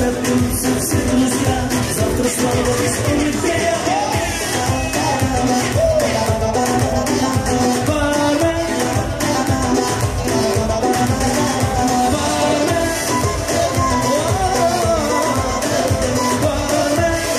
Пусть все друзья, завтра слава вспомнит меня. Бармен, бармен, бармен.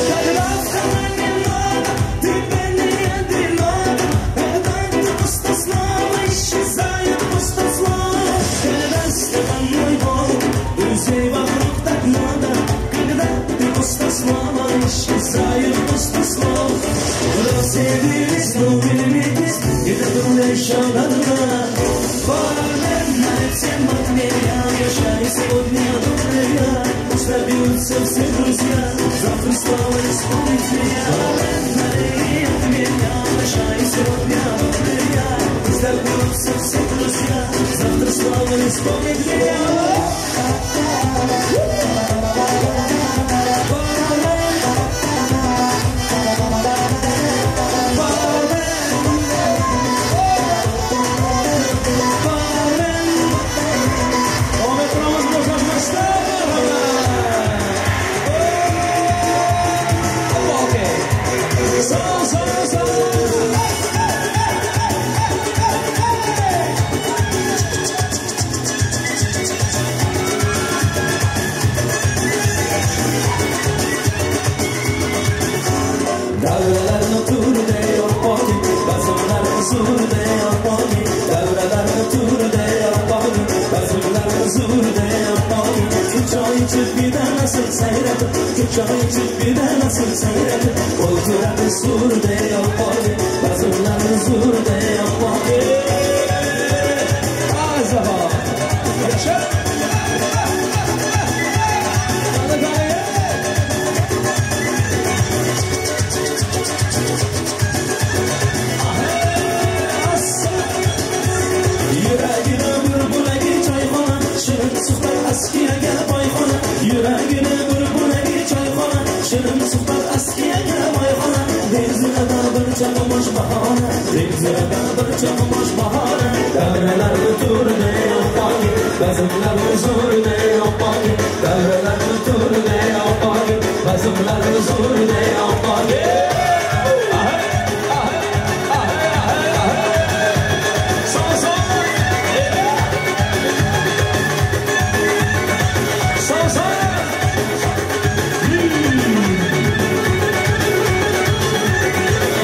Когда в кармане много, тебе не одиноко, когда ты пустослова, исчезает пустослово. Когда с тобой Бог, друзей вокруг так много, когда ты пустослова, исчезает пустослов. Рассердились, но улыбнитесь, и до еще до дна. Бармен, всем от меня, прощай сегодня добрый я. Пусть добьются все друзья, завтра слава исполнит меня. Бармен, от меня, прощай сегодня добрый я. Пусть добьются все друзья, завтра слава исполнит меня. Бармен, бармен, бармен. Ometromuz boşaltmışlar. Okey. Sağ, sağ, sağ. Davralarni turda yo'qoting, bazmlarni zurda yo'qoting. Davralarni turda yo'qoting, bazmlarni zurda yo'qoting. Choy ichib gidamasın sayratib, choy ichib gidamasın sayratib. O'ltiradi surda yo'qoting, bazmlarni zurda yo'qoting. Azabo. Yasha. Yuragini bir bo'lagi choyxona, shirin suhbat askiyaga boyxona. Yuragini bir bo'lagi choyxona, shirin suhbat askiyaga boyxona. Dengizlarda bir chaqmosh bahona, dengizlarda bir chaqmosh bahona. Davralarni turda yo'qoting, bazmlarni zo'rda yo'qoting. Davralarni turda yo'qoting, bazmlarni zo'rda yo'qoting. Sağ, sağ. Sağ, sağ.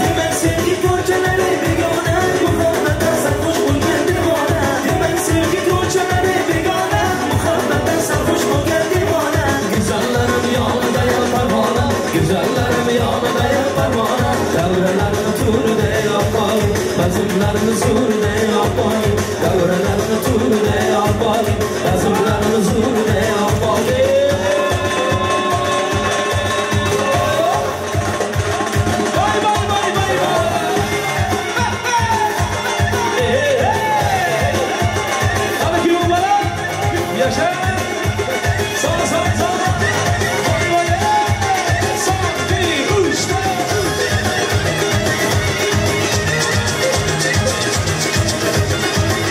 Demak sevgi ko'chalari begona, muhabbatdan sarxush bo'lgan devona. Demak sevgi ko'chalari begona, muhabbatdan sarxush bo'lgan devona. Go'zallarim yonida yo parvona, go'zallarim yonida yo parvona. Davralarni turda yo'qoling, bazmlarni zo'rda yo'qoling. Davralarni turda yo'qoling, bazmlarni zo'rda yo'qoling. Vay vay vay vay vay. Hey, hey. Hadi kuyumlara. Yaşa. Sağ sağ sağ. Vay vay. Son, bir, üç, dört.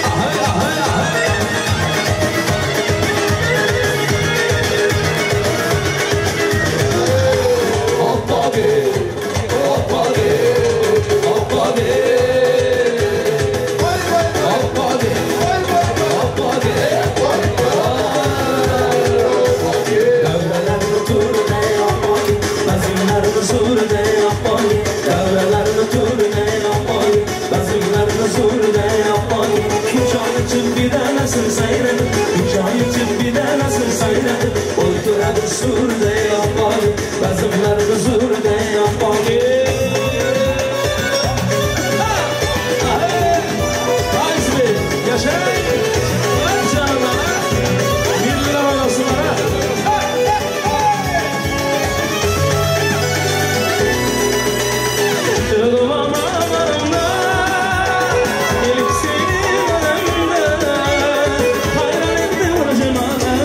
Aha, aha, aha. Hoppa hoppa hoppa hoppa hoppa. Davralarni turda yo'qoling, bazmlarni zo'rda yo'qoling. Davralarni turda yo'qoling, bazmlarni zo'rda yo'qoling. Choy ichib bidanasin sayratib, choy ichib bidanasin sayratib. O'ltiradi surda yo'qoling, bazmlarni zo'rda yo'qoling. Haydi, yaşa! Vay canına! 1 lira oynasınlar ha! Hayran ettim cemalim.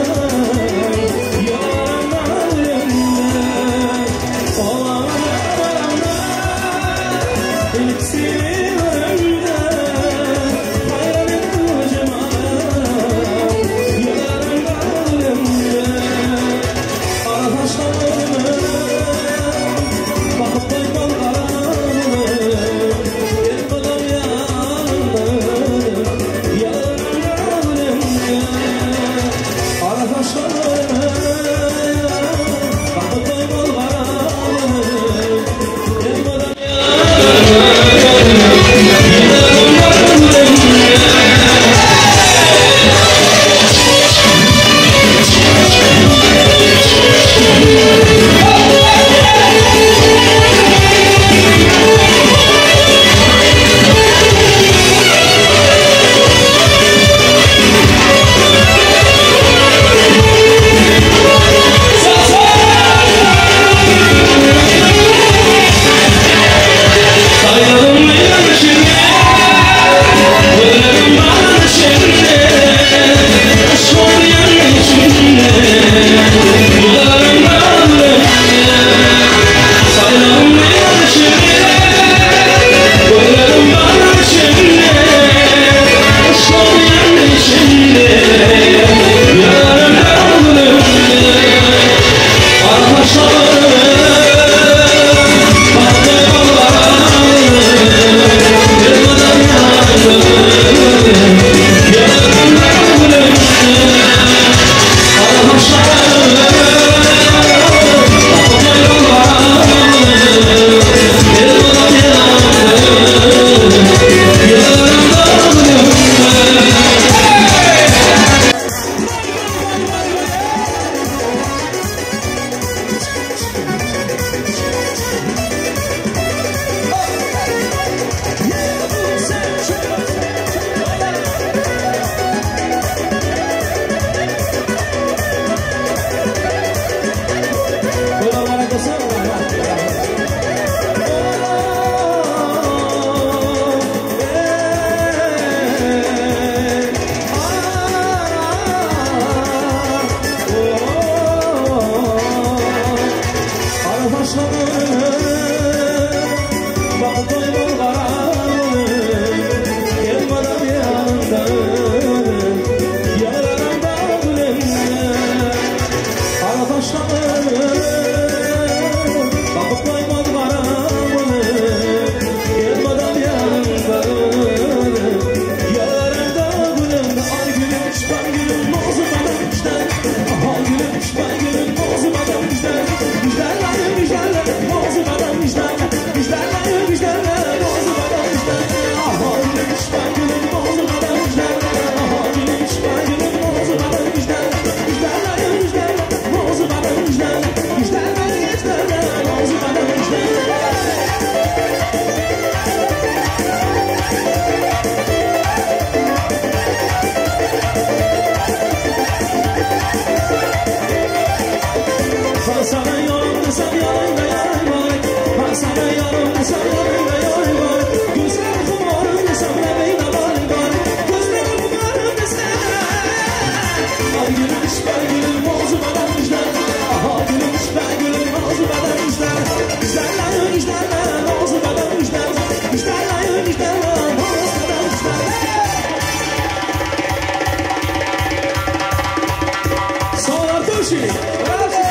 Duşi! Bravo!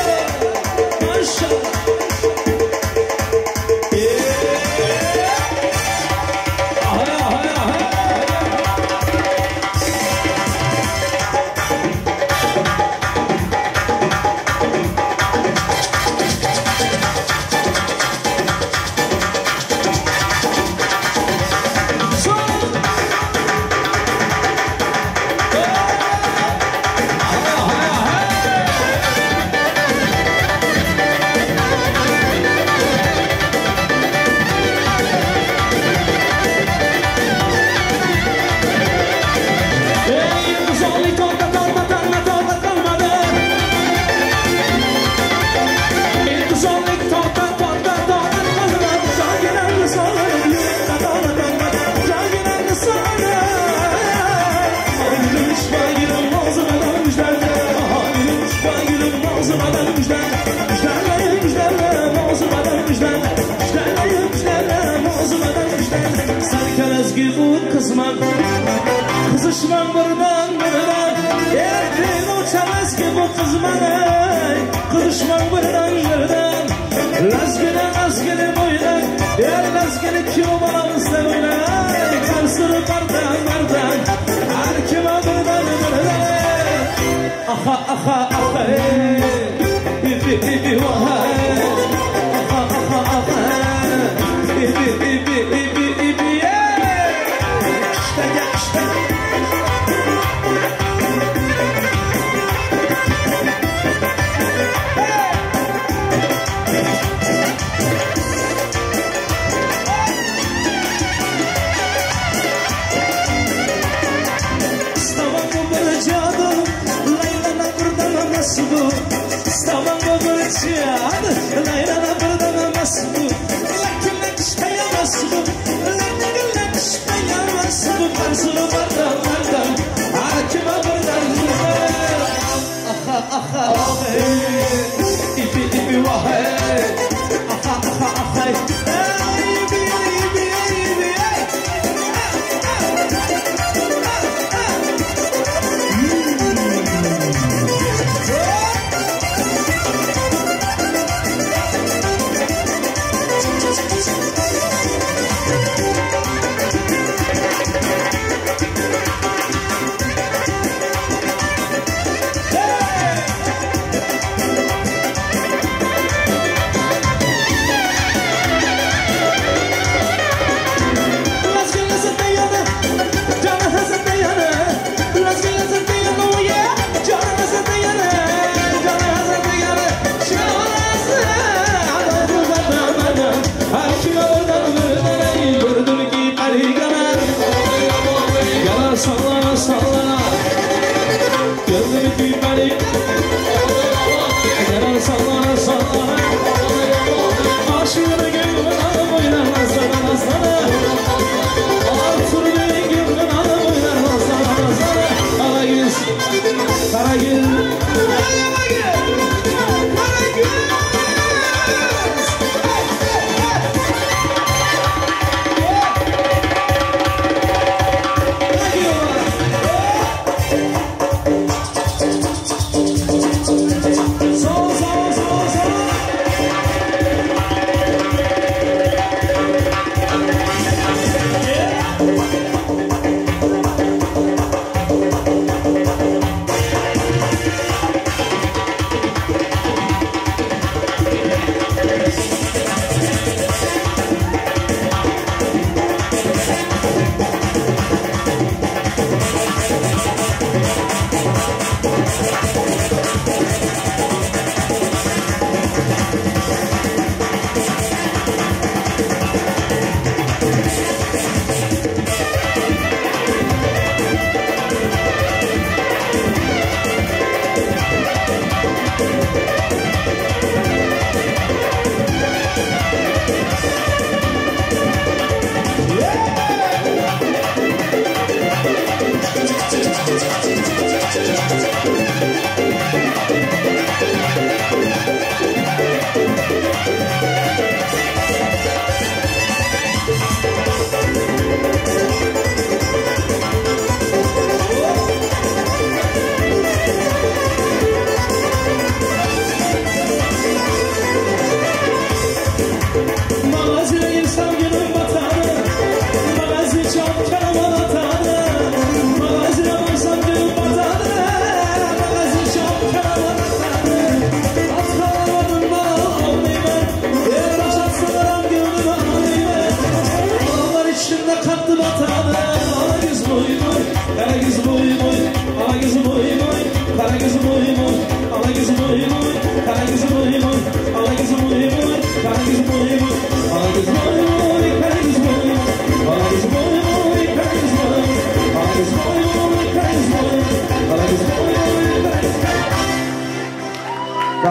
Maşallah! Aha, aha, aha! Kızışmam buradan buradan Erkin uçamaz ki bu kız bana. Kızışmam buradan buradan Lazgine lazgine boydan Yer lazgine kim bana mısın Karsırı bardan bardan Her kime buradan buradan Aha aha aha Bi bi bi bi vaha Aha aha aha Bi bi bi bi bi bi bi İşte gel işte.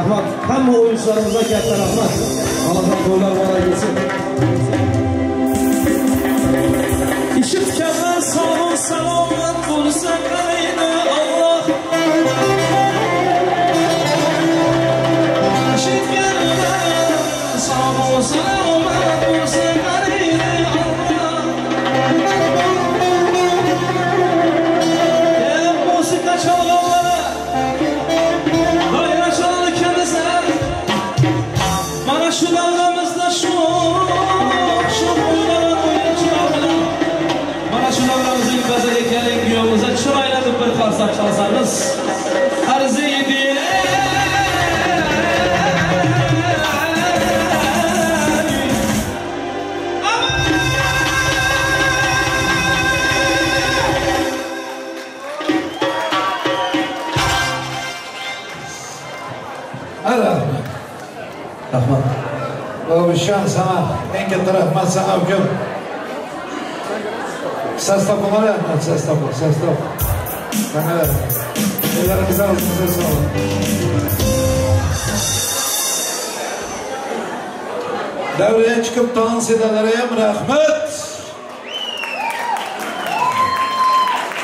Rahmat. Hamma o'yinchilarimizga katta rahmat. Allohdan to'ylar muborak bo'lsin. Eshitganlar sog' salomat bo'lsa qaraydi Alloh. Eshitganlar sog' salomat bo'lsa qaraydi Alloh. Ey musiqa chalg'anlari, doira çalar ekansan. Mana shu davramizda shu shu o'ynagan o'yinchilar bilan mana shu davramizning bazaga keling kuyovimizni chiroylatib bir qarsak chalsangiz arziydi. Rahmat. Rahmat. Babuşan sana, en katta rahmat sana ukam. Sostavga rahmat, состав, состав. Sana rahmat. Ellerimizə ağzınıza sağlık. Devreye çıkıp dans edenlere hem rahmet.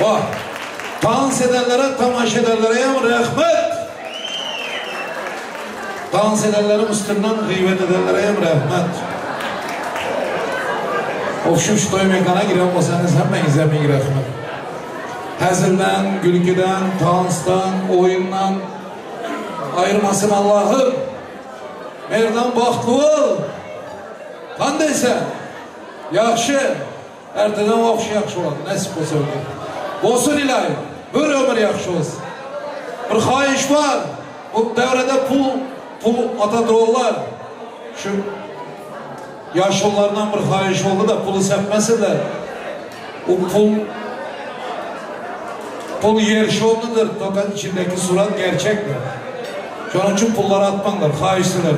Vah. Dans edenlere, tamaşa edenlere hem rahmet. Dans edenlerin üstünden gıybet edenlere hem rahmet. Of şu toy mekana giren olsanız hemmenizə ming rahmet. Hazırdan, gülküden, dansdan, oyundan ayırmasın Allah'ım. Merdan baxtlı ol. Qandaysan? Yaxşı. Erteden vapşı yaxşı oladi. Nasip olsa öyle. Bolsun ilahi. Bir ömür yaxşı olsun. Bir xahiş var. Bu devrede pul, pul atadılar. Şu yaşlılardan bir xahiş oldu da pulu sepmesinler. O pul pul yerşonludur. Tokat içindeki surat gerçektir. Şunun için pulları atmanlar, xahişliler.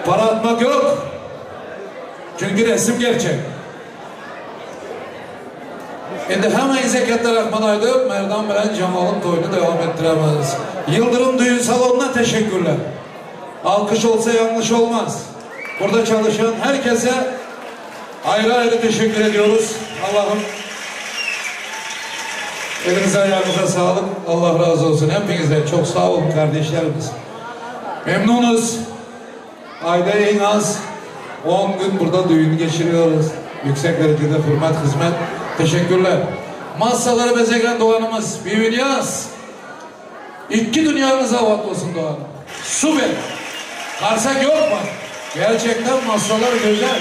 Para atmak yok. Çünkü resim gerçek. Endi hammangizga katta rahmat aytib, Merdan bilan Jamolning to'yini davom ettiramiz. Yıldırım Düğün Salonu'na teşekkürler. Alkış olsa yanlış olmaz. Burada çalışan herkese ayrı ayrı teşekkür ediyoruz. Allah'ım elinize ayağınıza sağlık. Allah razı olsun. Hepinizden çok sağ olun kardeşlerimiz. Memnunuz. Ayda en az 10 gün burada düğün geçiriyoruz. Yüksek derecede hürmet, hizmet. Teşekkürler. Masaları bezegen doğanımız Bibi Niyaz. İki dünyanız avat olsun doğanım. Su ver. Karsak yok mu? Gerçekten masalar güzel.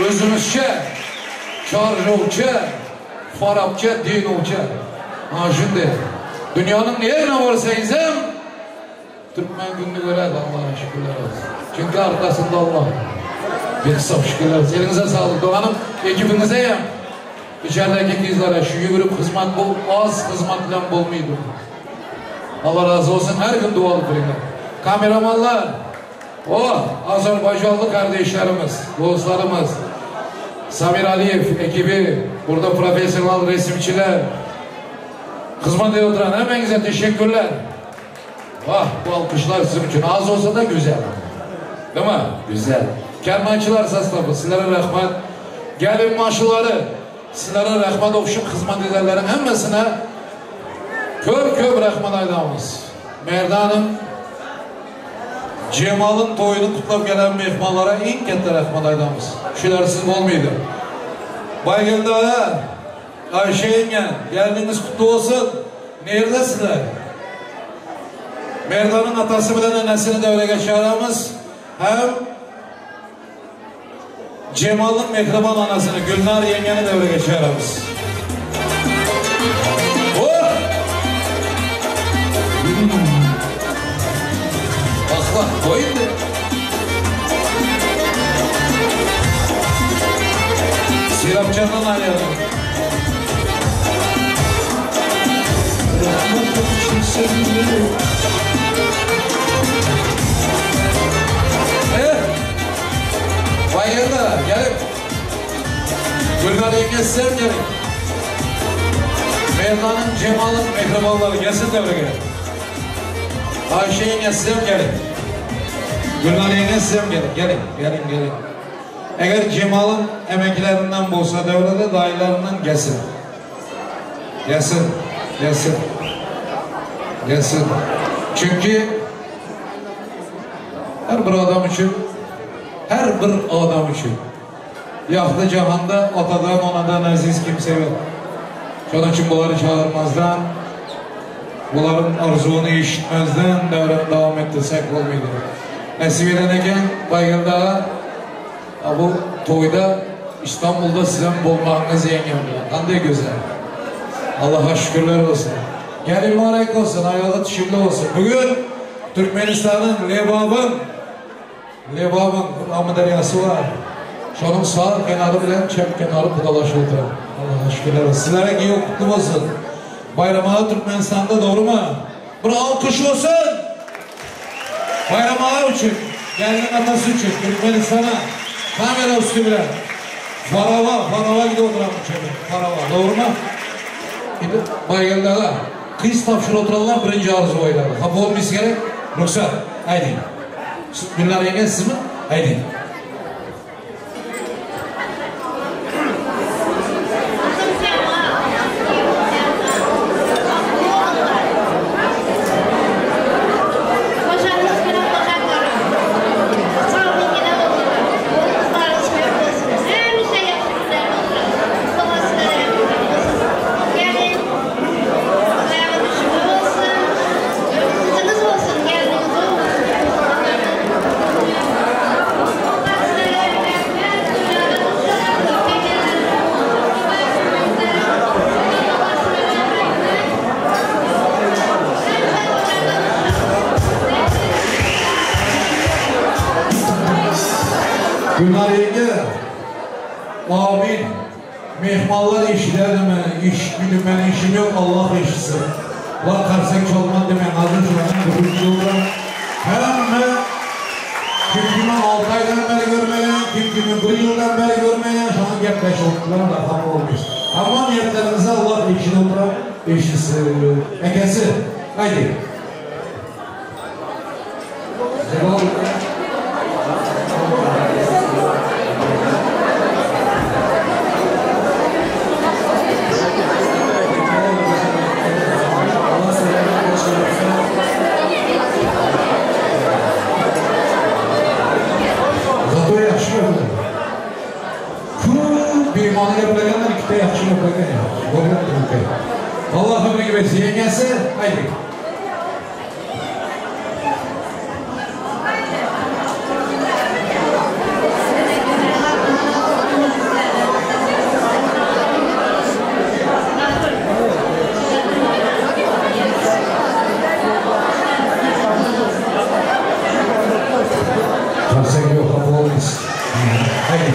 Özümüzçe, Çarjovça, Farabça, Dinovça. Ha şimdi dünyanın nerine varsanız hem Türkmen gününü görer Allah'a şükürler olsun. Çünkü arkasında Allah. Bir kısa şükürler olsun. Elinize sağlık Doğan'ım. Ekibinize ya. İçerideki kızlara şu yürüp hizmet bu az hizmetle bulmuydu. Allah razı olsun. Her gün dualı kırıyorlar. Kameramanlar, o Azerbaycanlı kardeşlerimiz, dostlarımız, Samir Aliyev ekibi, burada profesyonel resimçiler, hizmet ediyor. Hepinize teşekkürler. Vah, bu alkışlar sizin için az olsa da güzel. Değil mi? Güzel. Kermançılar sastabı, sizlere rahmet. Gelin maşıları, sizlere rahmet olsun hizmet edenlerin hemmesine kör köp rahmet aydamız. Merdan'ın Cemal'ın toyunu kutlap gelen mehmanlara en katta rahmet aydamız. Şularsiz olmaydı. Baygeldi ağa, Ayşe yenge, geldiniz kutlu olsun. Neredesiniz? Merdan'ın atası bilen annesini devreye çağıramız. Hem Cemal'ın mehriban anasını Gülnar yengeni devreye çağıramız. Oh! Bak bak koyun de. Sirapcan'dan arayalım. Evet. Bayıldı, gelin. Gülnar yenge sen gelin. Mevla'nın, Cemal'ın mehribanları gelsin devreye. Ayşe ýeňňe sizem geliň. Gülnar ýeňňe sizem geliň. Geliň, geliň, geliň. Eger Jemalyň emekilerinden bolsa döwrede daýylaryndan gelsin. Gelsin, gelsin. Gelsin. Çünki her bir adam üçin her bir adam üçin Ýagty jahanda atadan, onadan äziz kimse ýok. Şonuň üçin bulary çagyrmazdan, bularyň arzuwyny eşitmezden döwrany dowam etdirsek bolmaýdy. Nesip eden eken, Baýgeldi aga, a bu toýda Istanbulda sizem bolmagyňyz ýeňňem bilen. Gandaý gözel. Allaha şükürler bolsun. Geli mübarek bolsun, aýagy düşümli bolsun. Bu gün Türkmenistanyň Lebabyň Lebabyň Amyderýasy bar. Şonuň sag kenary bilen çep kenary gudalaşyp otyr. Allaha şükürler bolsun. Sizlere giýew kutly bolsun. Baýram aga Türkmenistanda dogrymy? Bir alkyş bolsun! Baýram aga üçin, gelniň atasy üçin Türkmenistana kamera üsti bilen Faraba, Faraba gidip oturan bu çemen. Faraba, dogrymy? Indi Baýgeldi aga, gyz tabşyryp oturanlar birinji arzuw aýdar. Hapa bolmaýsy gerek? Rugsat, aýdyň. Gülnar ýeňňe sizmi? Aýdyň. Gülnar ýeňňe, Amin. Myhmanlar eşiderdi meni, eşitmedi, meniň işim ýok, Allah eşitsin. Bular karsek çalman diýmän, hazir şulardan gürrüňçi oturan. Hemme kim kimi alty aýdan bäri görmeýän, kim kimi bir ýyldan bäri görmeýän, şoňa gepleşip oturdylar, raham bolmyş. Amma niýetleriňizi Allah eşidip oturan eşitsin. Ekesi, haýdi. Zato ýagşy gördüm. Köp bimany geplegenler ikide ýagşy geplegen ýok. Görlüp durupdy. Allah ömrüňi bersin ýeňňesi. Haýdy. Karsek ýok, hapa bolmaýsyn. Haýdy.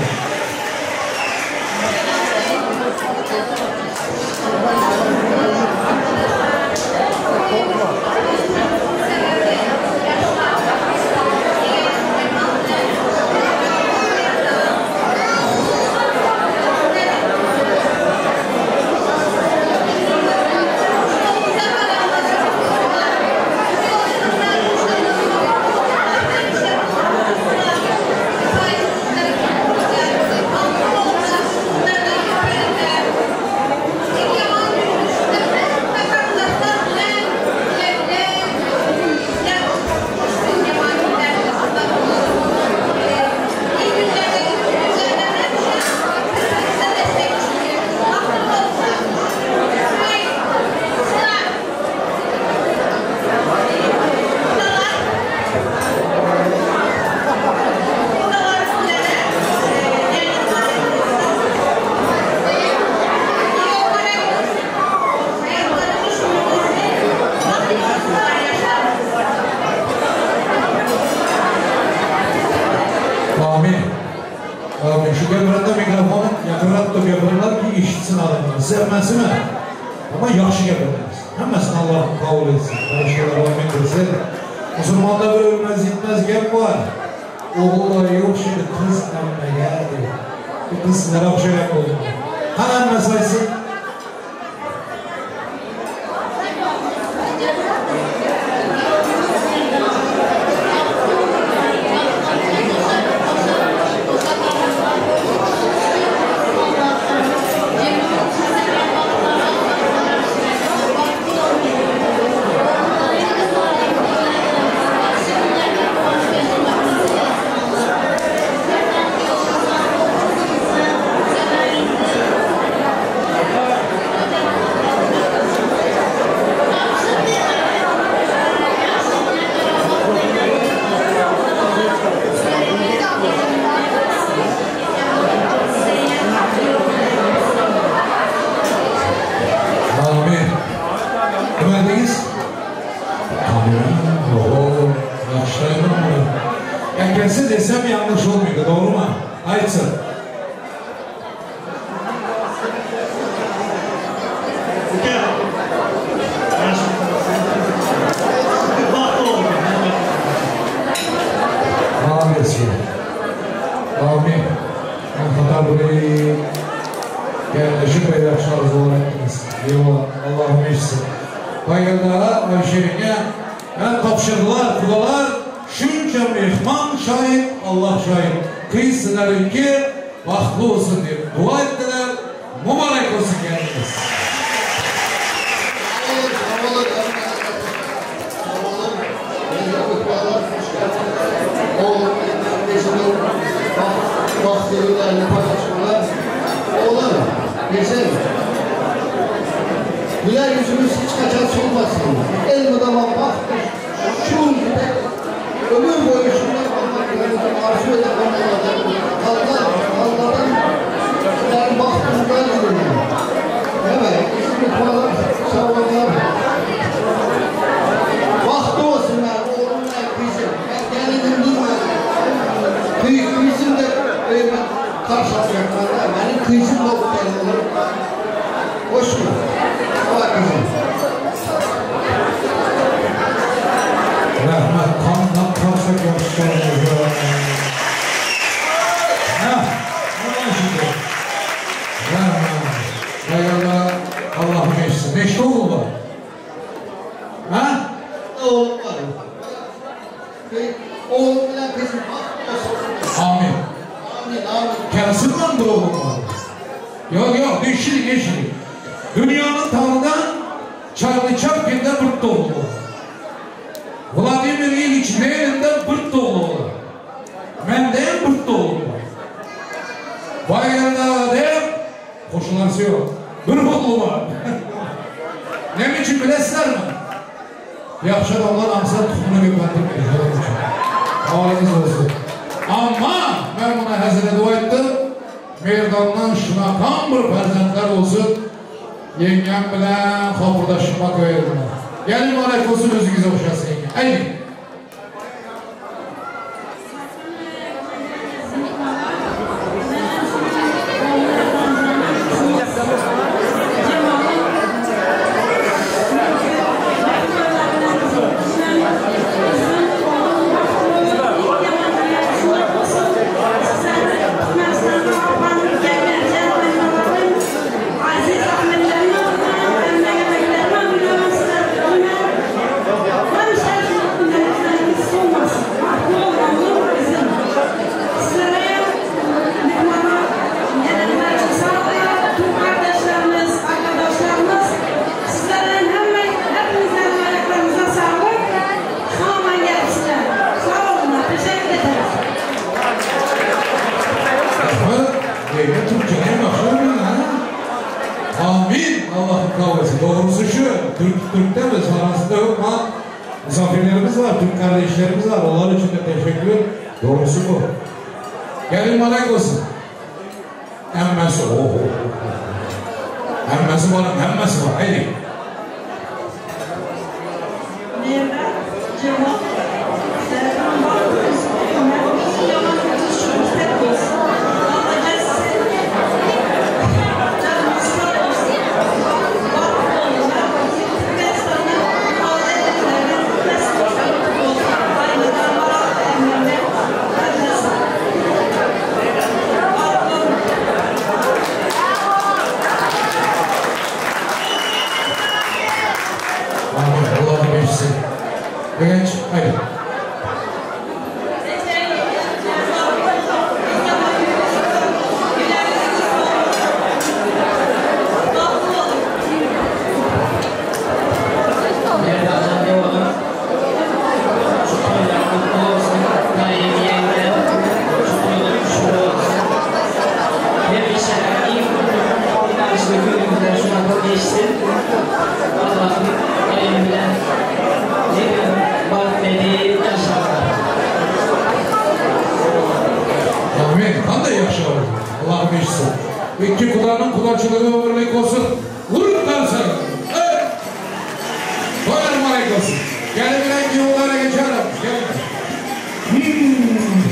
Amin. Amin. Şu gömrende mikrofonu ýakynrak tutup gepirerler ki eşitsin adamlar. Siz hemmesimi? Ama ýagşy gepirdiňiz. Hemmesini Allah kabul etsin. Başgalar amin diýsin. Musulmanda bir ölmez ýitmez gep bar. Ogul ýok şindi kyz emmege diýip. Bu kyz sizlere ogşaýan boldy. Hany emmesi aýtsyn. desem ýalňyş bolmaýdy, dogrumy? Aýtsyn. Amin. Amin. Men hatar bir gelneşip ve yaxşı arzular ettiniz. Eyvallah. Allah'ım eşitsin. Bayırlara, Ayşe'ne ben tapşırdılar, kudalar. Şunca mehman şahit, Allah şahit. Kız sizlerinki bahtlı olsun diye dua ettiler. Mübarek olsun geldiniz. Oğlum, güzel. Güler yüzümüz hiç kaçan solmasın. El mudama bak, şu ömür boyu şundan bakmak arzu eden Allah, Allah'tan ben bahtımdan dilerim. Evet, ismi falan, sağ olun. Bahtı olsunlar, oğlumla kızım. Ben gelinim durmadım. Kızım da öyle karşı atacaklar. Benim kızım da gelin olur. Hoş mu? Allah kızım. Rahmet kandan karsak yapışkanımız. Ha, ona şimdi. Rahmet. Hay Allah, Allah'ım eşitsin. Neşte oğlu var? Ha? Oğlum var. Oğlum bilen kızım bahtı olsun. Amin. Amin, amin. Gelsin lan bu oğlum var. Yok yok, neşili neşili. Dünyanın tanıdan Charlie Chaplin'den bir oğlu var. Vladimir İliç Lenin'den bir oğlu var. Menden bir oğlu var. Bayırda dep qoşularsa yok. Bir oğlu var. Ne için bilesizler mi? Yaxşı adamlar amsa tuxumunu göpəndirməyir. Şunun üçün. Haliniz olsun. Amma ben buna həzrə dua etdim. Meydandan şunakan bir fərzəndlər olsun. Yengem bilen xopurdaşıma koyardılar. Gelin mübarek olsun özünüze oxşasın yenge. Haydi. Rahmet. Yenge Türkçe ne başlar ha? Amin. Allah'ın kabul Doğrusu şu. Türk Türk demiz. Arasında yok mu? Misafirlerimiz var, Türk kardeşlerimiz var. Onlar için de teşekkür. Doğrusu bu. Gelin mübarek olsun. Emmesi. Oh, oh, oh. Emmesi var, emmesi var. Haydi. Amin. Allah'ım eşitsin. Genç, haydi. Mevlana ne olur? Şu toylar kutlu olsun. Dayım, yengem, şu toylar kutlu olsun. Hemişe iyi inançlı günümüzde şuna geçsin. Allah'ım dayım bilen ne baht dediği yaşarlar. Amin. Qanday yaxşı olur. Allah'ım eşitsin. İki kudanın kudaçılığı ömürlük olsun. Vurun karşı. Evet. Toylar mübarek olsun. Gelin bilen yollara geçelim. Gelin. Hmm.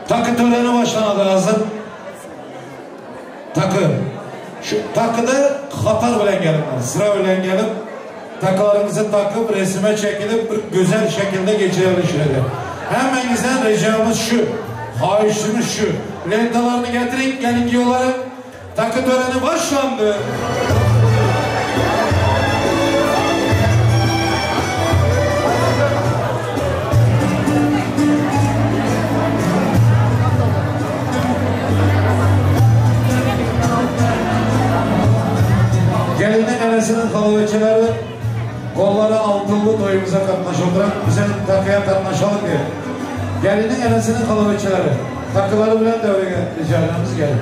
Takı töreni başlanadı hazır. Takı. Şu takıda hatar bilen gelin, sıra bilen gelip takılarımızı takıp resime çekilip bir güzel şekilde geçirelim şöyle. Hemen ricamız şu, haişimiz şu. Lentalarını getirin, gelin giyiyorları. Takı töreni başlandı. Gelinin enesinin kalabalıkçıları kolları altınlı toyumuza katlaşıldırak bize takıya katlaşalım diye. Gelinin enesinin kalabalıkçıları takıları bilen devreye ricalarımız gelin.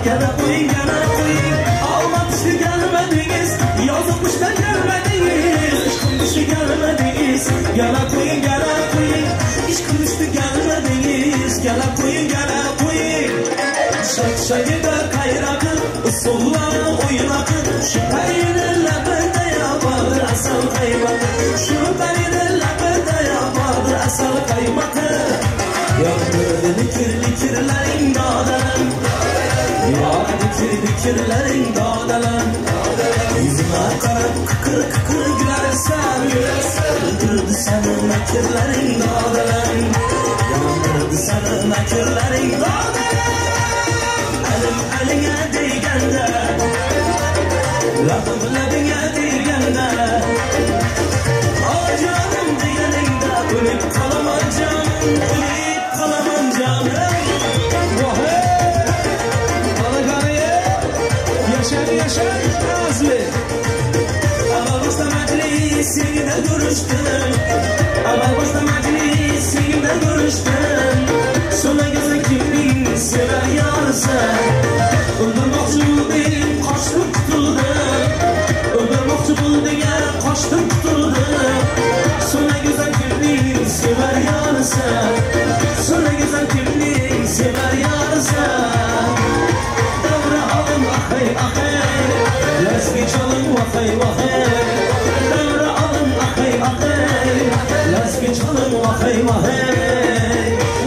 Gele qo'ying, gele qo'ying. Alma tishli gelmediniz, Yazı qishda gelmediniz. Ishqim tushdi gelmediniz, Gele qo'ying, gele qo'ying. Ishqim tushdi gelmediniz, Gele qo'ying, gele qo'ying. Şak-şagida qayraqi, usullarni o'ynaqi, Shu parini labida yobordir asal qaymaqi. Shu parini labida yobordir asal qaymaqi. Yondirdi likir-likirlaring dodalam, Yordi dikir-dikirlaring dodalam. Yuzima qarab qiqir-qiqir gularsan, O'ldirdi seni makrlaring dodalam, Yondirdi seni makrlaring dodalam. Elim elinga deganda, Labim labinga deganda, Acanım deganingda o'lib qolaman jonim, o'lib qolaman jonim. Vah hey! Bana kanıya! Yaşar yaşar Nazlı! Avval boshda majlisingda ko'rishdim, Avval boshda majlisingda ko'rishdim. So'nagasa kimning sevar yorisan? O'ldirmoqchi bo'lding, qochdim qutuldim. O'ldirmoqchi bo'lding, qochdim qutuldim. So'nagasa kimning sevar yorisan? So'nagasa kimning sevar yorisan? Davra alın ahay ahay, Lasgi çalın vahay vahay. Davra alın ahay ahay, Lasgi çalın vahay vahay.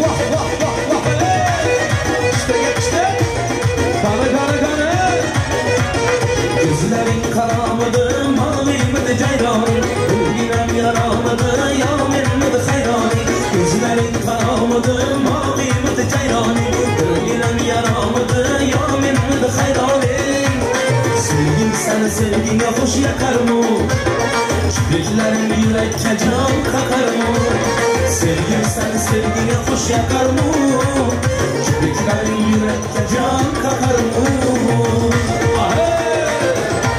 Vah vah vah vah hey! İşte geçti! Kanı kanı kanı! Gözlerin karamıdı, mavimidi cayrani. Bilginem yaramıdı, yaminmidi hayrani. Gözlerin karamıdı, mavimidi cayrani. Bilginem yaramıdı, yaminmidi hayrani. Sevgim seni sevginge hoş yakarmı? Kipriklerin yürekке can kakar mı? Sevgim seni sevginge hoş yakar mı? Kipriklerin yürekке can kakar mı?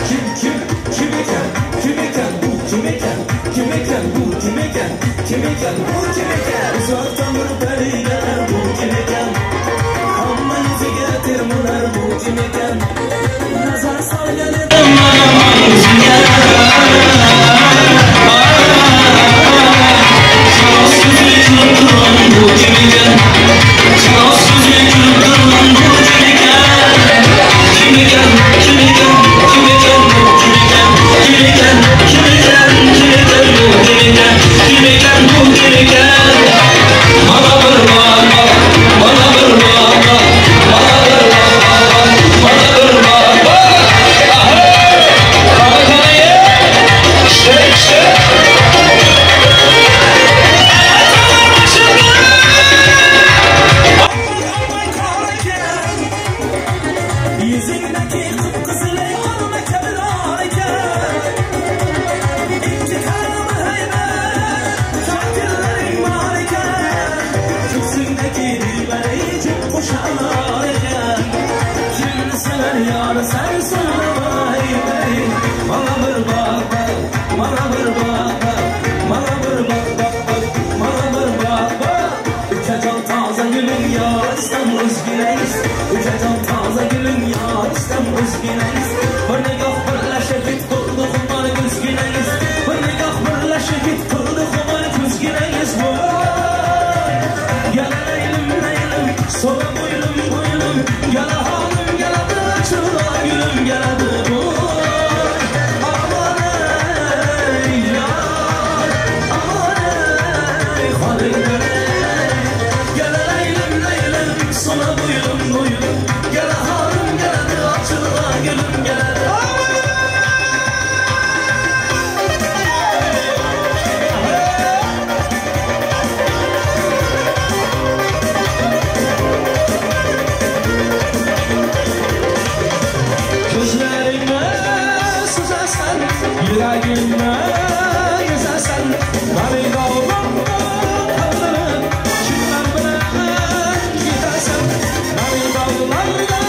Kim kim kim eken? Kim eken bu kim eken? Kim eken bu kim eken? Kim eken bu kim eken? Uzaktan bir peri gelir bu kim eken? Hamma yüzüge termular bu kim eken? Nazar sal gelir Kanı kanıya! İşte işte! Yüzündeki kıpkızıl alma kebrar ekan. İki karnı heybet, kafirlerin var ekan. Köksündeki dilberi cep koşanlar ekan. Kimni sever yar sen söyle bana hey. Bana bir bak bak, bana bir bak bak, bana bir bak bak bak, bana bir bak bak. Ukajon toza gulim yor istam o'zginangiz. Ukajon toza gulim yor istam o'zginangiz. Bir nigoh birlashib hit qildi xumor ko'zginangiz. Bir nigoh birlashib hit qildi xumor ko'zginangiz. Voy! Gala leylim leylim, so'la bo'ylim bo'ylim, gala holim galadi, chiroy gulim galadi. Voy! Aman ey yar, aman ey xolim Gala leylim leylim, so'la bo'ylim bo'ylim, gala holim galadi, ochilgan gulim galadi. Gözlerime süzersen, yüreğime yüzersen, Beni dağlarla kaldırıp kimler bilen gidersen, Beni dağlarla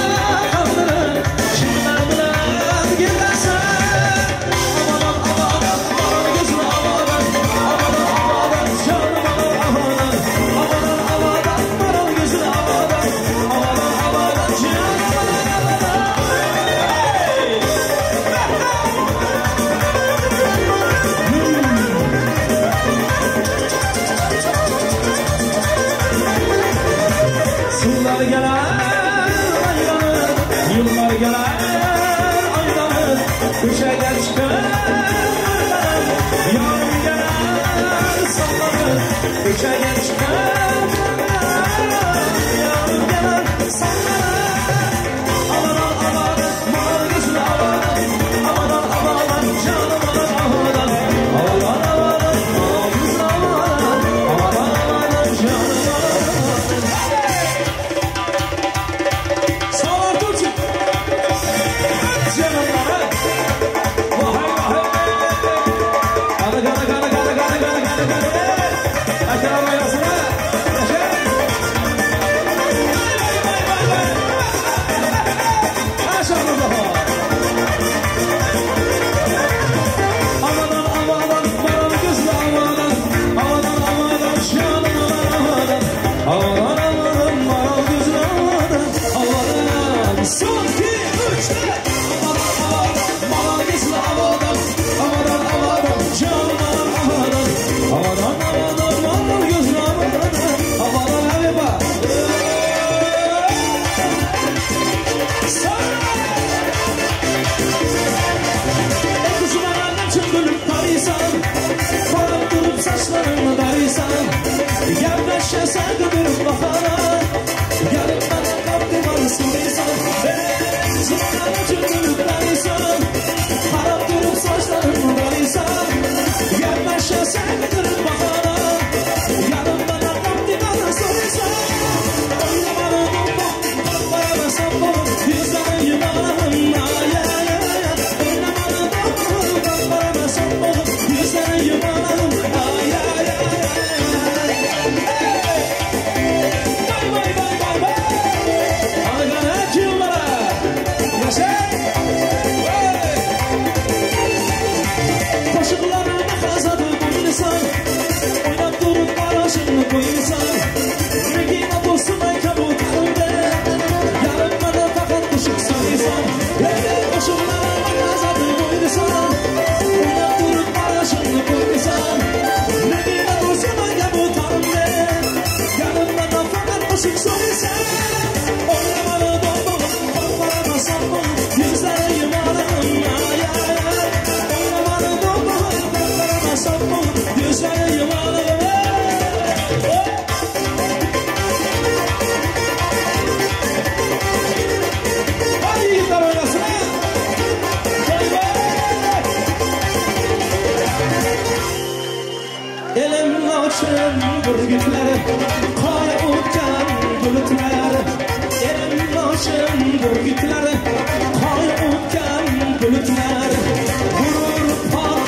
kaldırıp kimler bilen gidersen. Aman aman aman gözüm aman aman aman canım aman aman aman aman gözüm aman aman aman canım aman. Ko'chaga chiqar yorim kelar san. Aman aman mal ko'zli aman, aman aman jonim aman, aman aman mal ko'zli aman, aman aman jonim aman. Sağ ol Turçuk. Canım bana. Vay vay. Hadi hadi hadi hadi hadi hadi hadi hadi. Aşağı oynasın ha. Yaşa. Vay vay vay vay. Aşağı Mustafa. Aman aman maral gözlü aman, aman aman canım aman, aman aman maral gözlü aman, aman. Son 2 3 4. Aman aman maral gözlü aman, aman aman canım aman, aman aman maral gözlü aman, aman hadi bak. Qarab durub saçlarını darıysan, Gəl məşə qıdırıb baxana, Gəlib mənə qap divarı sürüysən. Kızımana cündürüb darıysan, Qarab durub saçlarını darıysan, Gəl məşə qıdırıb baxana, Gəlib mənə qap divarı sürüysən. Oynamalı dombom, qapqara sambom, Yüzləri yumanım, ay ay ay. Oynamalı dombom, qapqara sambom, Yüzləri yumanım, ay ay ay. Vay vay vay vay vay. Alqana yıllara. Yaşa. Vay. Qoşuqlarını xazadı qoyursan, Oynab durub qarasını qoyursan, Nigina dostum ay kabut xıldı, Yarım mənə faqat qoşuq söyləyirsən. Qoşuqlarını xazadı qoyursan, Oynab durub qarasını qoyursan, Nigina dostum ay kabut xıldı, Yarım mənə faqat qoşuq söyləyirsən. Oynamalı dombom, qapqara sambom, Yüzləri yumanım, ay ay ay. Oynamalı dombom, qapqara sambom, Yüzləri yumanım. Hadi yiğitler oynasın ha. Vay vay. Elim açın burgutları, Qora o'tgan bulutlar. Elim açın burgutları, Qora o'tgan bulutlar. Gurur par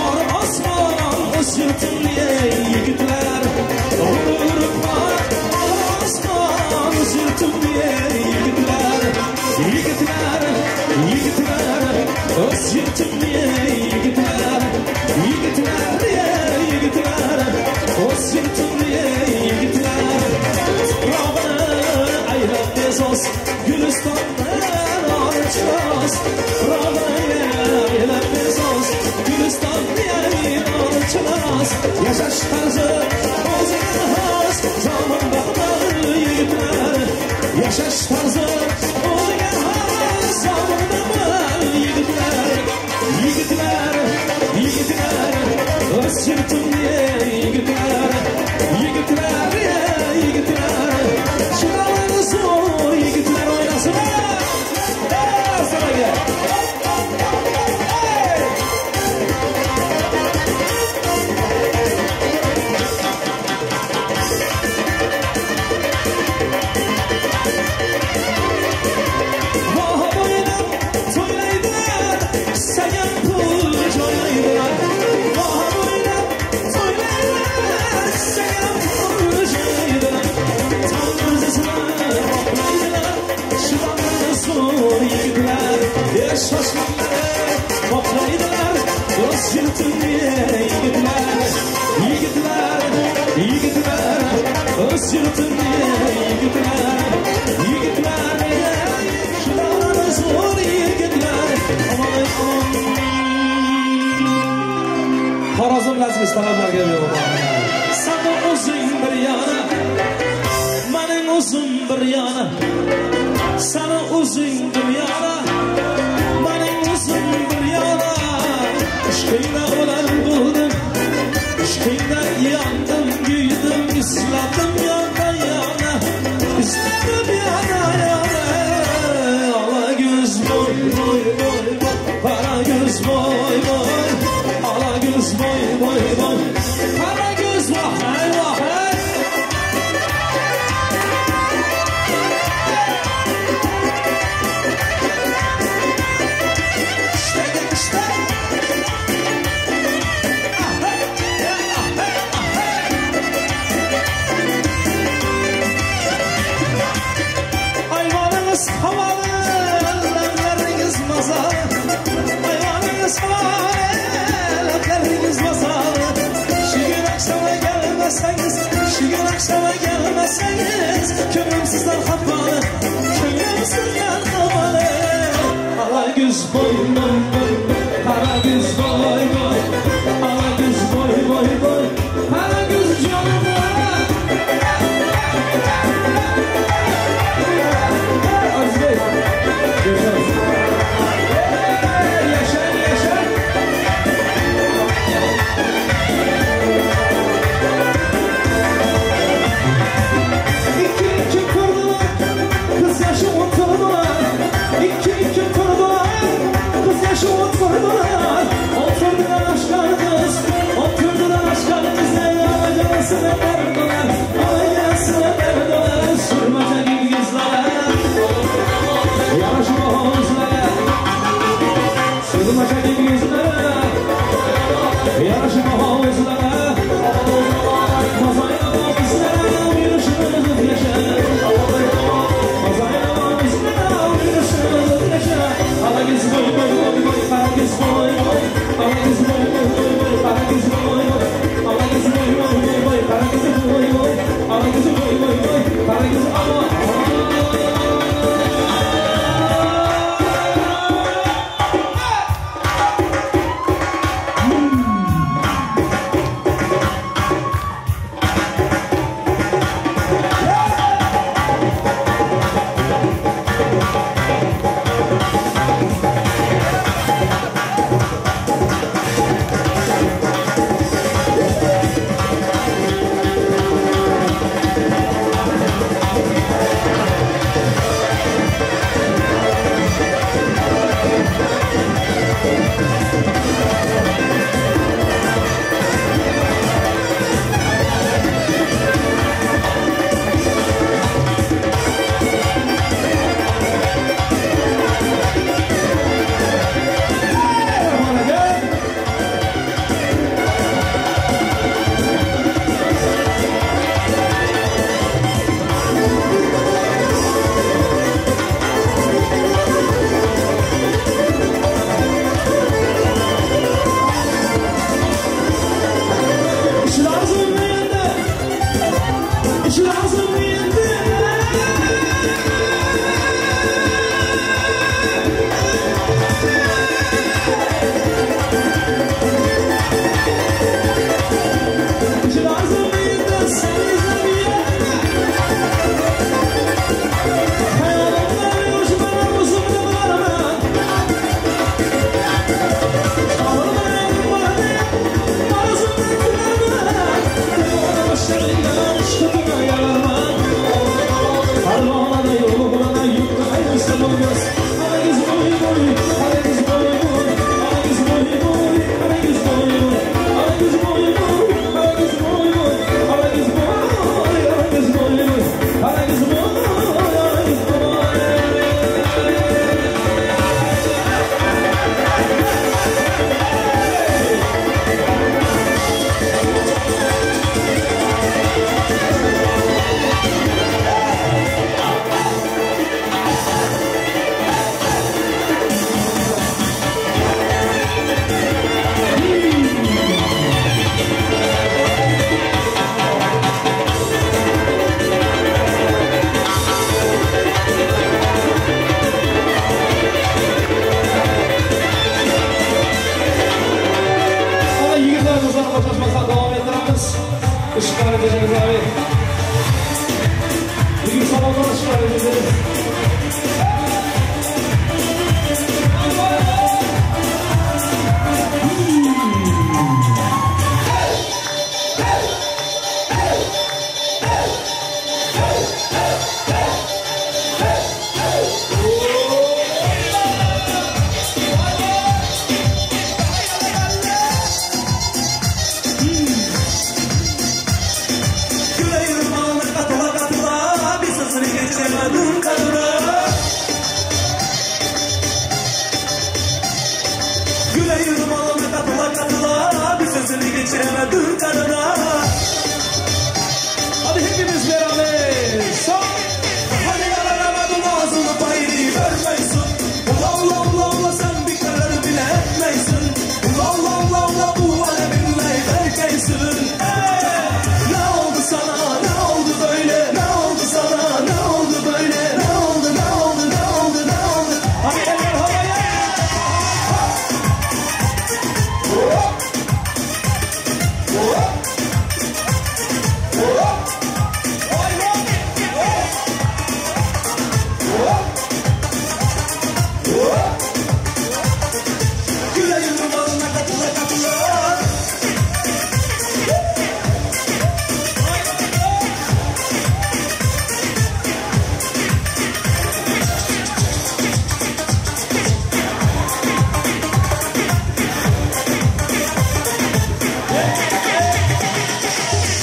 or osmon, o'z yurtimni yigitlar. Gurur par or osmon, o'z yurtimni yigitlar. Yigitlar, yigitlar, o'z yurtimni yigitlar. Yigitlar, yigitlar, o'z yurtimni yigitlar. Tuprog'ini aylab bezos, Gulistondan orchiroz. Tuprog'ini aylab bezos, Gulistondan orchiroz. Yashash tarzi o'ziga xos, zamon baxtli yigitlar. Yashash tarzi o'ziga xos, zamon baxtli yigitlar. Yigitlar, yigitlar, o'z yurtimni yigitlar. Yigitlar, yigitlar, chiroyli zo'r yigitlar o'ynasin. Ey, sanaga. Ey! Vahab o'ynab to'ylaydilar, Sagan pul joylaydilar. Vahab o'ynab to'ylaydilar, Sagan pul joylaydilar. Tanrısını oqlaydilar, Shidamli zo'r yigitlar. Shoshmanlari oqlaydilar, O'z yurtimni yigitlar. Yigitlar, yigitlar, o'z yurtimni yigitlar. Yigitlar, shidamli zo'r yigitlar. Aman aman. Xorazm lazgiz talablarga yo'q. Sani o'zing bir yana, Mening o'zim bir yana. Sani o'zing bir yana, Mening o'zim bir yana. Ishqingda o'lar bo'ldim, Ishqingda yondim. boy boy boy boy Kara göz boy boy Ala göz boy boy boy Kara göz vah hey vah hey. İşte işte. Ayvanınız havalı, elleriz mazalı. Ayvanınız havalı, elleriz mazalı. Şu gün akşama gelmeseniz, şu gün akşama gelmeseniz, kömrüm sizden kapalı, kömrüm sizden kapalı. Ala göz boy boy boy, kara göz boy boy, ala göz boy boy boy, kara göz canım. Aziz Bey, görüşürüz. Yaşar, yaşar. İki iki kurdular, kız yaşı oturdular. İki iki kurdular, kız yaşı oturdular. Oturdular aşkar kız, oturdular aşkar kız. Ne alacağısını verdiler, alacağısını verdiler. Sürmece gibi gözlere, yaraşma omuzlara. Sürmece gibi gözlere, yaraşma omuzlara. Mazayla omuzlara, yürüyüşümüz yaşa. Mazayla omuzlara, yürüyüşümüz yaşa. Ala göz boy boy boy boy, kara göz boy boy. Ala göz boy boy boy boy, kara göz boy boy. Ala göz boy boy boy boy, kara göz boy boy. Ala göz boy boy boy, kara göz ama. geçiremedin karına. Hadi hepimiz beraber. Son. Hani yaranamadın ağzını payını vermeysin. Ula ula ula ula sen bir karar bile etmeysin. Ula ula ula ula bu aleminle berkeysin. Hey! Ne oldu sana, ne oldu böyle? Ne oldu sana, ne oldu böyle? Ne oldu, ne oldu, ne oldu, ne oldu? Hadi eller havaya! Hop! Hop! Hop! Vay vay! Hop! Hop! Hop! Güle yürümanına katıla katıla.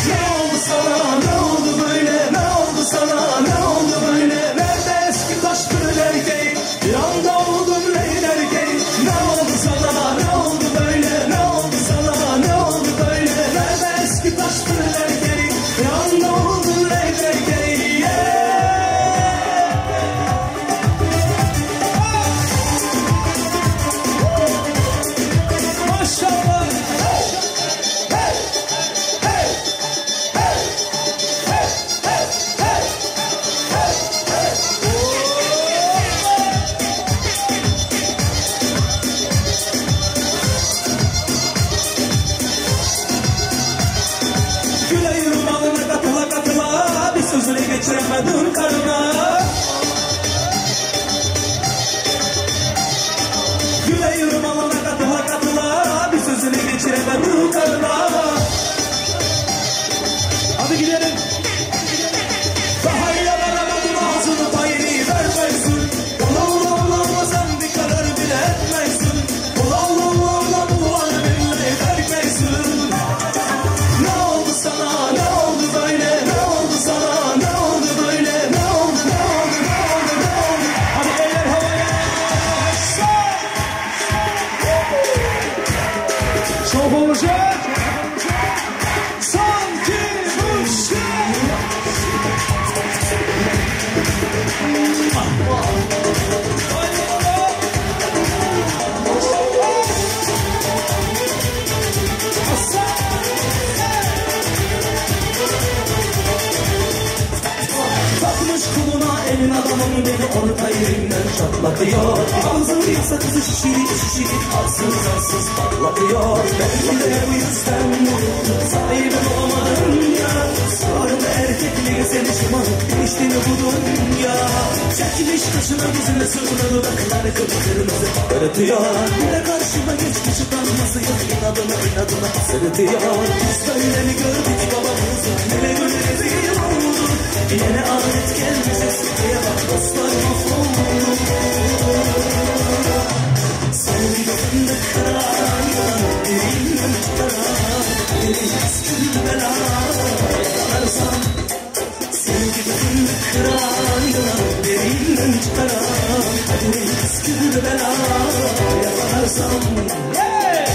Ne oldu sana, ne oldu böyle? Ne oldu sana, ne oldu böyle? Nerede eski taş fırın erkeği? Bir anda oldun leyl erkeği. Ne oldu sana, ne oldu böyle? Ne oldu sana, ne oldu böyle? Nerede eski taş fırın erkeği? Bir anda oldun leyl erkeği. Yeah! Maşallah! Hey! Hey! Hey! Hey! Hey! Hey! Hey! Hey! Güle yürümanına katıla katıla, bir sözünü geçiremedin karına. Güle yürümanına katıla katıla, bir sözünü geçiremedin karına. Hadi gidelim. Daha yaranamadın ağzını payını vermeysin. Ula ula ula ula sen bir karar bile etmeysin. Ula ula ula ula bu aleminle berkeysin. Ne oldu sana, ne oldu böyle? Ne oldu sana, ne oldu böyle? Ne oldu, ne oldu, ne oldu, ne oldu? Hadi eller havaya. Çok olacak. Sanki bu şey. Takmış kuluna elin adamın beni orta yerinden çatlatıyor. Ağzını sakızı şişirip şişirip arsız arsız patlatıyor. Belki de bu yüzden sahibim olamadım ya. Sarım erkekliği seni şımarık değişti mi bu dünya? Çekmiş kaşına gözüne sırtına dudakları kıpkırmızı öğretiyor. Bir de karşıma geçmiş utanması yok, inadına inadına sırıtıyor. Biz böyle mi gördük babamızı, ne güne rezil olduk. Yine adet gelmiş eskiye bak dostlar mahvoldu. Sevgilim de kırar, derinden çıkarar, deriz kül bela yakalarsam. Sevgilim de kırar, derinden çıkarar, deriz kül bela yakalarsam. Hey!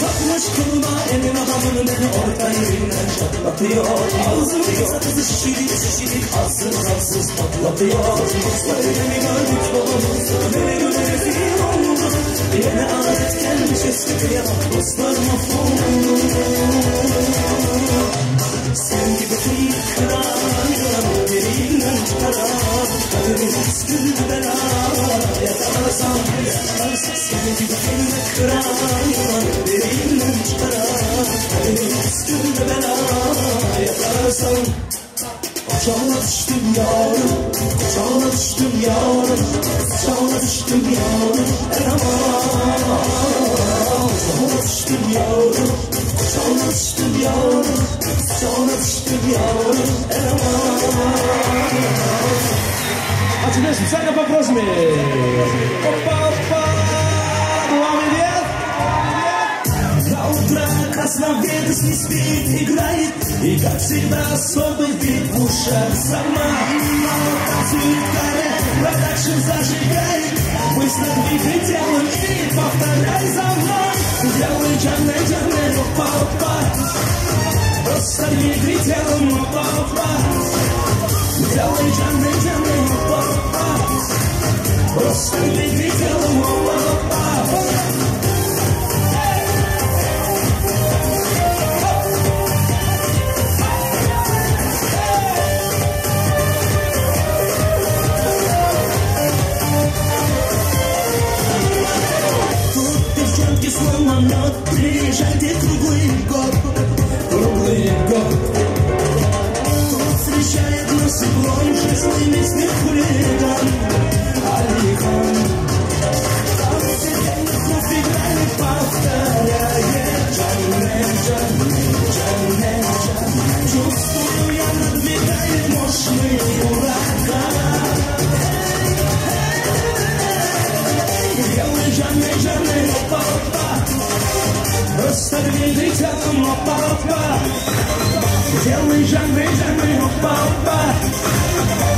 Takmış koluna elin adamını beni orta yerinden çatlatıyor. Ağzını sakızı şişirip şişirip arsız arsız patlatıyor. Böyle mi gördük babamızı, ne güne rezil oldu. Yine adet gelmiş eskiye bak dostlar mahvoldu. Sevgi bütün kırar, derinden çıkarar, kaderimiz gül bela yakalarsam. Sevgi bütün kırar, derinden çıkarar, kaderimiz gül bela yakalarsam. Kucağına düştüm yarım, kucağına düştüm yarım, kucağına düştüm yarım, el aman. Kucağına düştüm yarım, kucağına düştüm yarım, kucağına düştüm yarım, el aman. А теперь специально по просьбе. Опа, опа, devam edin. На утро красна. на Вегас не спит, играет. И как всегда особый бит в ушах сама. Мама танцует каре, продакшн зажигает. Быстро двигай телом и повторяй за мной. Делай джане, джане, опа, опа. Просто двигай телом, опа, опа. Делай джане, джане, опа, опа. Просто двигай телом, опа, опа. Тут девчонки словно мед, приезжайте круглый год, круглый год. Тут встречает нас иглой честный местный хулиган Алихан. Там сиденье играет, повторяет Джане, джане, джане, джане. Чувствую, я надвигает мощный ураган. Делай джане, джане, опа, опа. Просто двигай телом, опа, опа. Делай джане, джане, опа, опа.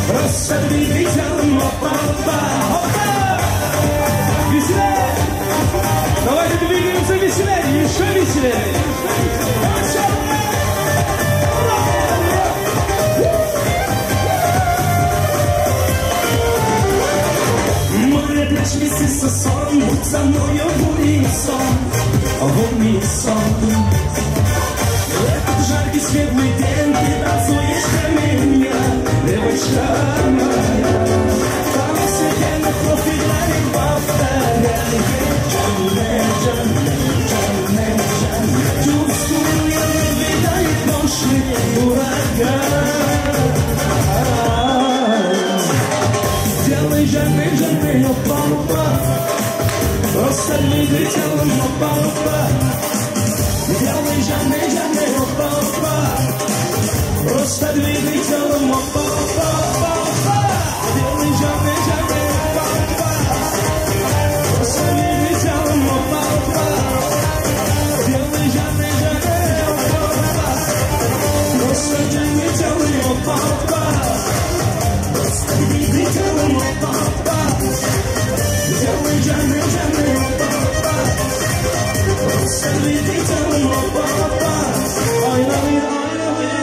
Просто двигай телом, опа, опа, опа. Веселее! Давайте двигаемся веселее, еще веселее! Хорошо! Море, пляж, вместе сон, будь со мною в унисон, в унисон. Этот жаркий светлый день ты танцуешь для меня, девочка моя. Там сиденье кровь играет, повторяет Джане, джане, джане, джане. Чувствую, я надвигает мощный ураган. Делай джане, джане, опа, опа. Просто двигай телом, опа, опа. Делай джане, джане, опа, опа. Просто двигай телом, опа, опа, опа, опа. Делай джане, джане, опа, опа. Просто двигай телом, опа, опа. Делай джане, джане, опа, опа. Просто двигай телом, опа, опа. Просто двигай телом, опа, опа. Делай джане, джане, опа, опа. Просто двигай телом, опа, опа. I love you, I love you.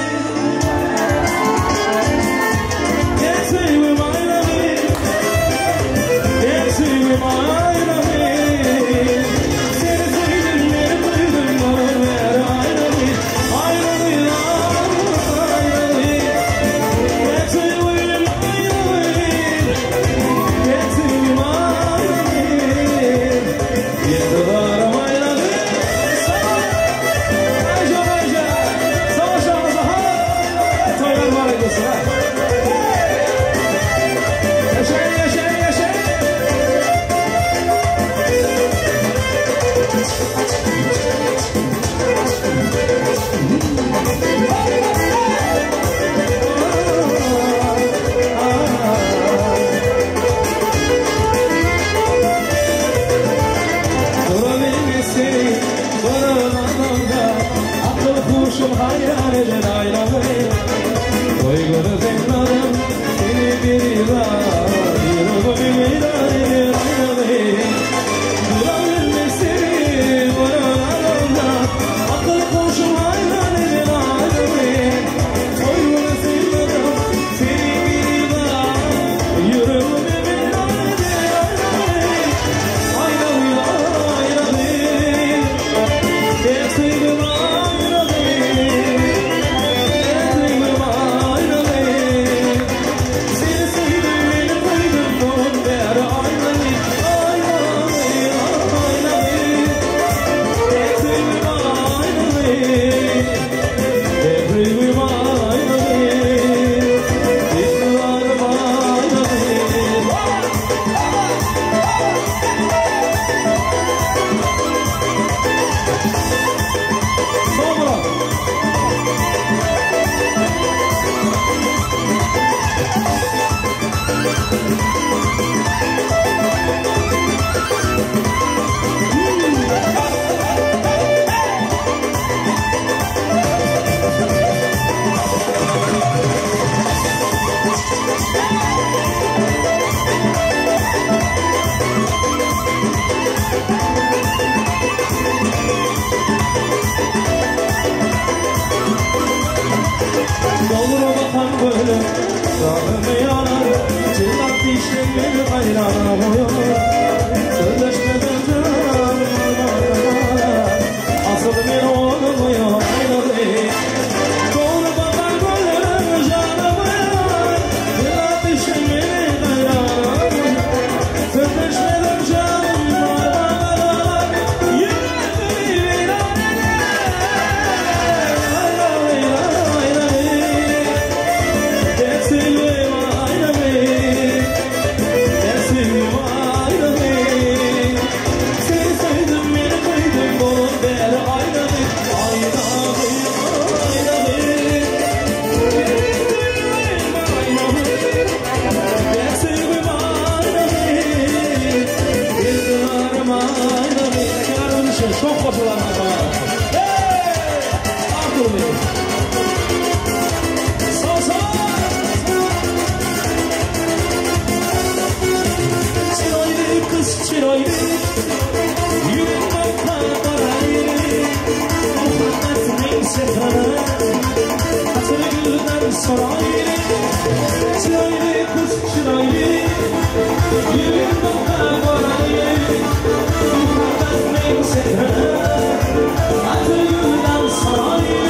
gülüm Canım yanar Çıplak dişlim beni hayrana koyar Sözleşmeden canım Asıl bir oğlum aynalı Doğru bakar gülüm canım yanar Çıplak dişlim beni hayrana koyar Sözleşmeden canım Yüreğimi viran eder Çok koşular Hey! Artur Bey. Sağ sağ! Çıraylı kız çıraylı Yürü bakma paraylı Muhabbetinin sehranı Hatırı gülden soraylı Çıraylı kız çıraylı Yürü bakma paraylı Muhabbetinin sehranı Hatırı gülden soraylı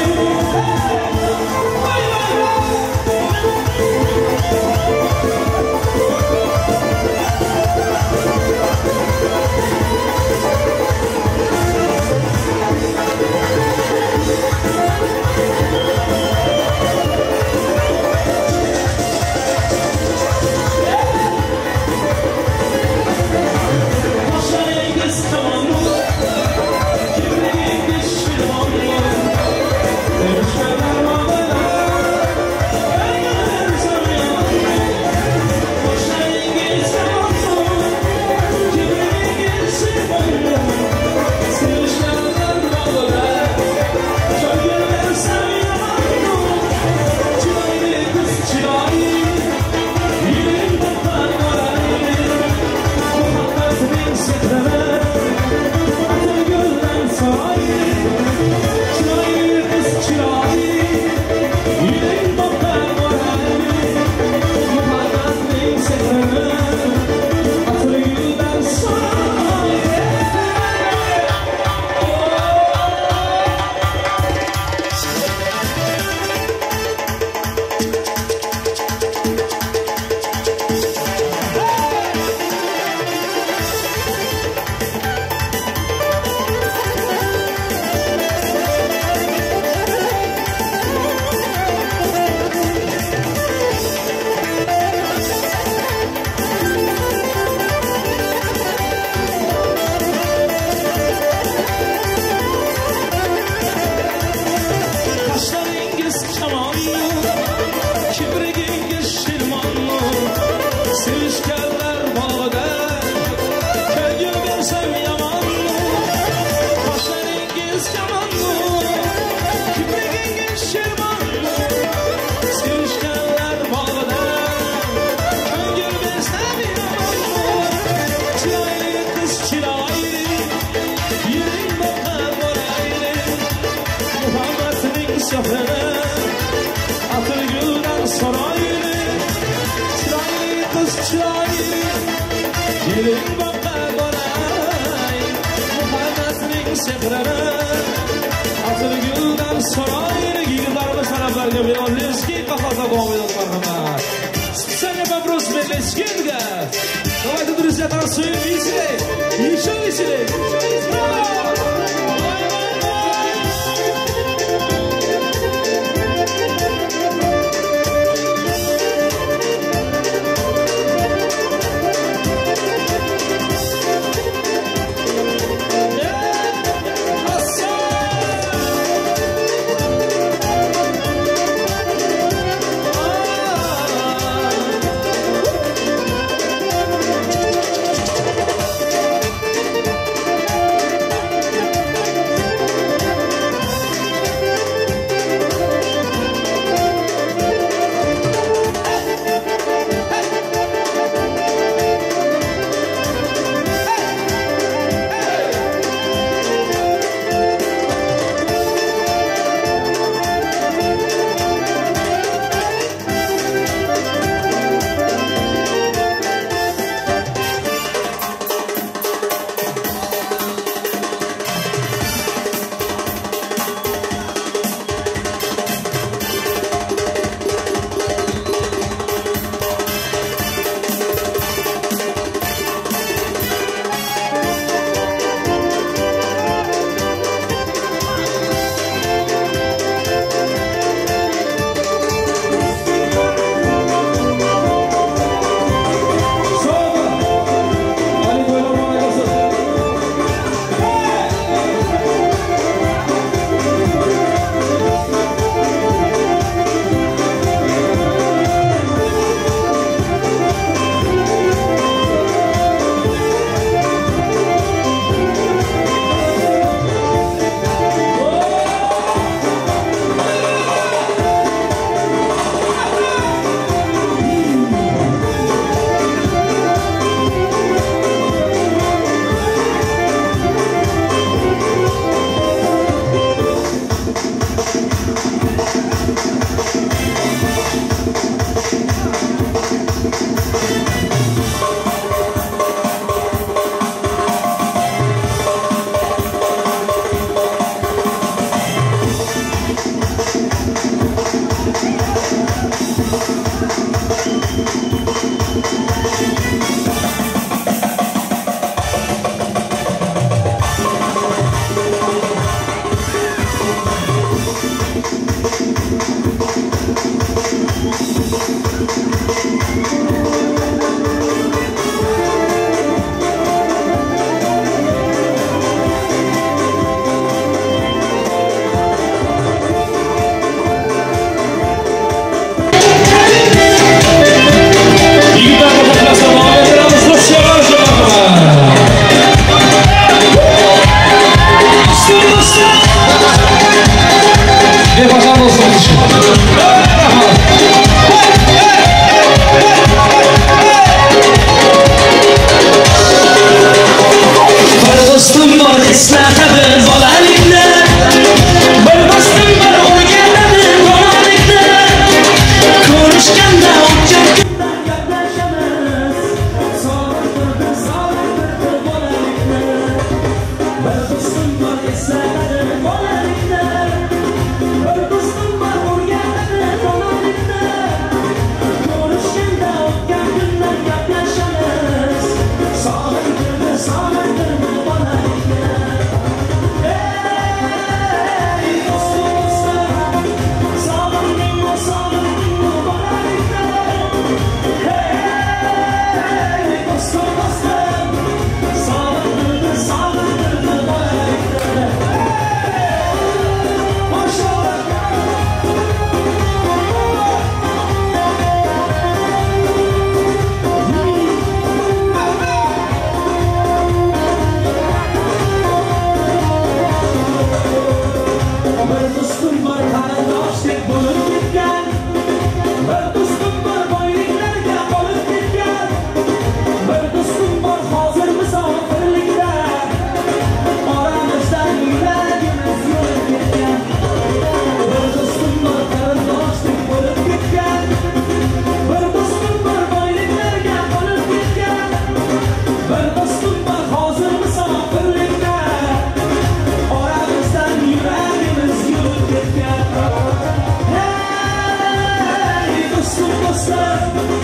Vay vay vay! Давайте, друзья, танцуем веселее, еще веселее. Браво! Yigitlar qo'shilsa davom ettiramiz. Russiyaga Befaşan dostumuz için. Bir do'stim bor eslatadi bolalikni, Bir do'stim bor o'rgatadi bolalikni. Ko'rishganda o'tgan kundan gaplashamiz. Sog'intirdi, sog'intirdi bolalikni. Bir do'stim bor eslatadi bolalikni, Bir do'stim bor o'rgatadi bolalikni. Ko'rishganda o'tgan kundan gaplashamiz. Sog'intirdi, sog'intirdi bolalikni. Ey do'stim, do'stim, sog'indingmi, sog'indingmi bolalikni? Hey do'stim, do'stim, sog'intirdi, sog'intirdi bolalikni. Maşallah. Bir do'stim bor qarindoshdek bo'lib ketgan, Bir do'stim bor boyliklarga qolib ketgan. Bir do'stim bor hozir musofirlikda, Oramizdan yuragimiz yo'lib ketgan. Bir do'stim bor qarindoshdek bo'lib ketgan, Bir do'stim bor boyliklarga qolib ketgan. Bir do'stim bor hozir musofirlikda, Oramizdan yuragimiz yurib ketgan. Hey do'stim, do'stim,